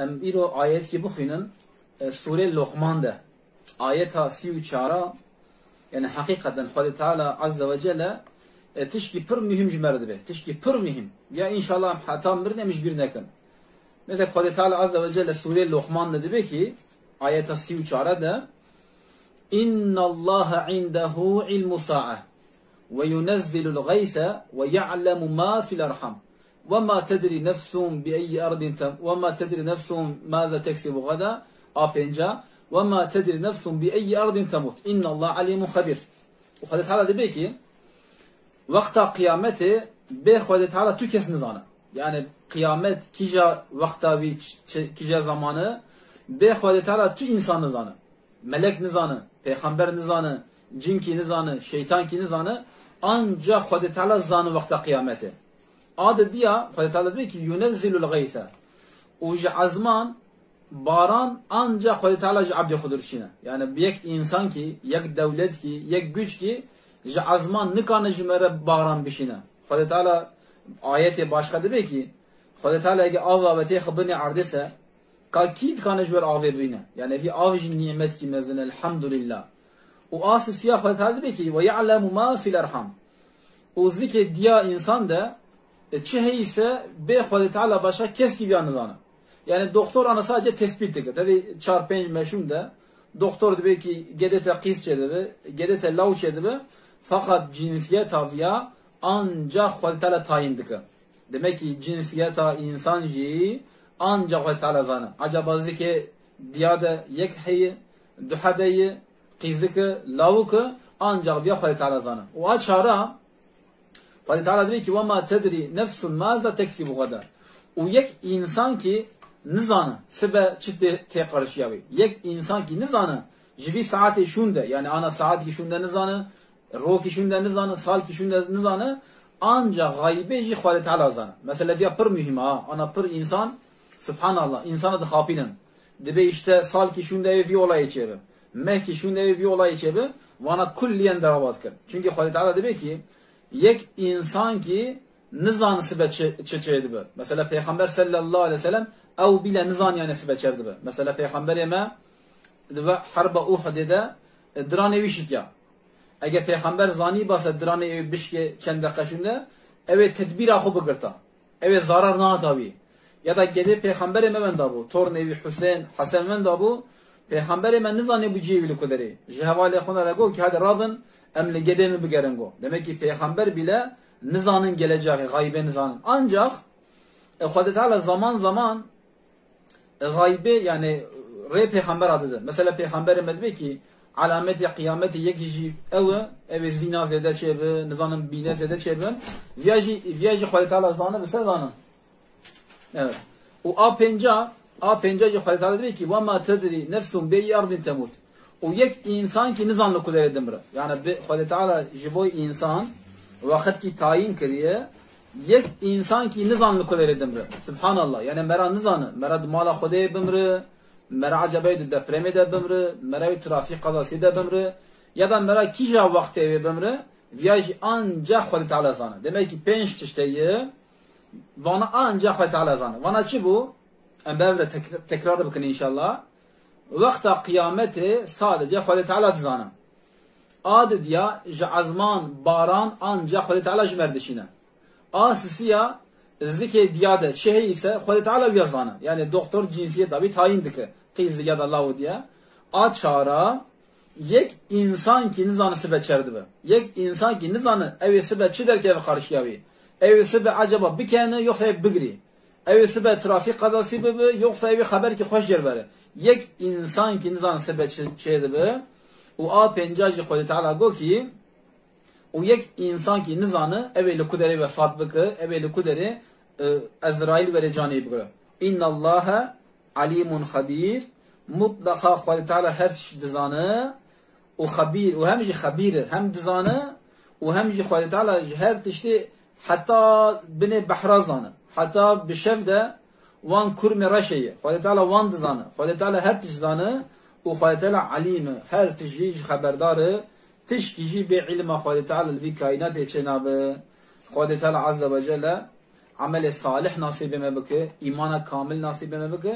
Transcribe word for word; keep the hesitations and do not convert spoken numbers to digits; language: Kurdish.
Em îro ayetkî bixwînin, e, Sûrê Loqman de, ayeta sî û çar a, yani heqîqeten Xwedê Teala Azze ve Celle, e, tişkî pir muhîm ji me re dibe. Tişkî pir muhîm. Ya înşallah em heta mirinê em ji bîr nekin. Mesela Xwedê Teala Azze ve Celle Sûrê Loqman de dibe ki, ayeta sî û çar a de, "İnnallaha indehu ilmu sa'a ve yunezzilul gayse ve ya'lemu ma fil erham." "Ve ma tedri nefsun bi eyyi erdin tem-, ve ma tedri nefsun maza teksibu gada." A pênca, "Ve ma tedri nefsun bi eyyi erdin temut. İnnallah alimun habir." Û Xwedê Teala dibe ki, wexta qiyametê bê Xwedê Teala tu kes nizane. Yani qiyamet kîja wexta wî, ç-, ç-, kîja zamanı bê Xwedê Teala tu însan nizane. Melek nizane, pêxember nizane, cinkî nizane, şeytankî nizane, anca Xwedê Teala zane wexta qiyametê. A didiya, Xwedê Teala dibe ki, "Yunezzilul gayse." Û ji ezman baran anca Xwedê Teala ji ebdê xwe dişîne. Yani bi yek însan ki, yek dewlet ki, yek güç ki, ji ezman nikane ji me re baran bişîne. Xwedê Teala ayetê başqa dibe ki, Xwedê Teala ege av avêtê xwe binê erdê se, ka kî dikane ji wer avê bîne? Yani vî av jî nîmetkî mezin e, elhamdulillah. Û a sisiya Xwedê Teala dibe ki, "Ve ya'lemu ma fil erham." Û zikê diya însan de, e, çi heyî se bê Xwedê Teala başqa kes kî viya nizane. Yani doktor ana sadece tespît dike. Tabi çar pênc meşûm de doktor dibe ki gedê te qîz çêdibe, gedê te law çêdibe. Fakat cinsiyeta viya anca Xwedê Teala tayin dike. Demek ki cinsiyeta însan jî anca Xwedê Teala zane. Acaba zikê diya de yek heye, du hebe ye, qîzike, lawike, anca viya Xwedê Teala zane. Û a çara, Xwedê Teala dibe ki, "Ve ma tedri nefsun maza teksibu gada." Û yek însan ki nizane sibe çi tê, tê qarşiya wê. Yek însan ki nizane ji vî saetê şûnde, yani ana saetkî şûnde nizane, rokî şûnde nizane, salkî şûnde nizane, anca xaybê jî Xwedê Teala zane. Mesela diya pir muhîm ha, ana pir însan, subhanallah, însana dixapînin. Dibe işte salkî şûnde vî olayê çêbe. Mehkî şûnde vî olayê çêbe, vana kulliyen berabat kir. Çünkü Xwedê Teala dibe ki, yek însan ki nizan sibe çi, çi çêdibe. Mesela Pêxember sallallahu aleyhi ve sellem ew bîle nizan yani sibe çêdibe. Mesela Pêxemberê me dibe herba Uhudê de, e, diranê wî şitiya. Ege Pêxember zanî base diranê ew bişkê çend deqe şûnde, ew ê tedbîra xwe bigirta. Ew ê zarar nehata wî. Ya da gedê Pêxemberê me wenda bû, tornê wî Husên, Hesen wenda bû, Pêxemberê me nizanî bû cihê wî li ku derê. Ji hevalê xwe re got ki hadi radin, em li gedê min bigerin got. Demek ki Pêxember bîle nizanin geleceğê, xaybê nizanin. Ancax, e, Xwedê Teala zaman zaman e, xaybê, yani rê Pêxember dide. Mesela Pêxemberê me dibe ki alametê qiyametê yekî jî ew e, ew ê zîna zêde çêbi, nizanim bîne zêde çêbi. Viya jî, viya jî Xwedê Teala zane, bi se zane. Evet. Û a pênca, a pênca jî Xwedê Teala dibe ki, "Ve ma tedri nefsun bi eyyi erdin temut." Û yek însan ki nizan li ku derê dimre. Yani bi Xwedê Teala ji bo însan wextkî tayin kiriye, yek însan ki nizan li ku derê dimre. Subhanallah. Yani mera nizane, mera di mala Xwedê bimre, mera acaba di depremê de bimre, mera wî trafîk qazasî de bimre, ya da mera kîja wextê wê bimre, viya jî anca Xwedê Teala zane. Demek ki pênc tiştê ye, vana anca Xwedê Teala zane. Vana çi bû? Em bi hev re tek-, tekrar bikin înşallah. Wexta qiyametê sadece Xwedê Teala dizane. A didiya ji ezman baran anca Xwedê Teala ji me re dişîne. A sisiya zikê diya de çi heyî se Xwedê Teala wiya zane. Yani doktor cinsiyeta wî tayin dike. Qîz ya da law diye. A çara yek însan ki nizane sibe çer dibe. Yek însan ki nizane ew ê sibe çi derkeve qarşiya wî. Ew ê sibe acaba bikene yoksa ê bigirî. Ew ê sibe trafîk qazasî bibe, yoksa ew ê xeberkî xweş jê re bere. Yek însan ki nizane sibe çi, çê dibe û a pênca jî Xwedê Teala got ki, û yek însan ki nizane ew ê li ku derê wefat bike, ew ê li ku derê, e, Ezraîl were canê bigire. Înnallâhe alîmun xebîr, mutleqa Xwedê Teala her tişt dizane û xebîr, û hem jî xebîr e, hem dizane û hem jî Xwedê Teala ji her tiştê heta binê behra zane. Heta bi şev de wan kurmê reşê ye. Xwedê Teala wan dizane. Xwedê Teala her tişt zane û Xwedê Teala elîm e. Her tişt jî ji xeberdar e. Tişkî jî bê îlma Xwedê Teala li vî kaînatê çênabe. Xwedê Teala Azze ve Celle emelê salih nasîbê me bike, îmana kamil nasîbê me bike.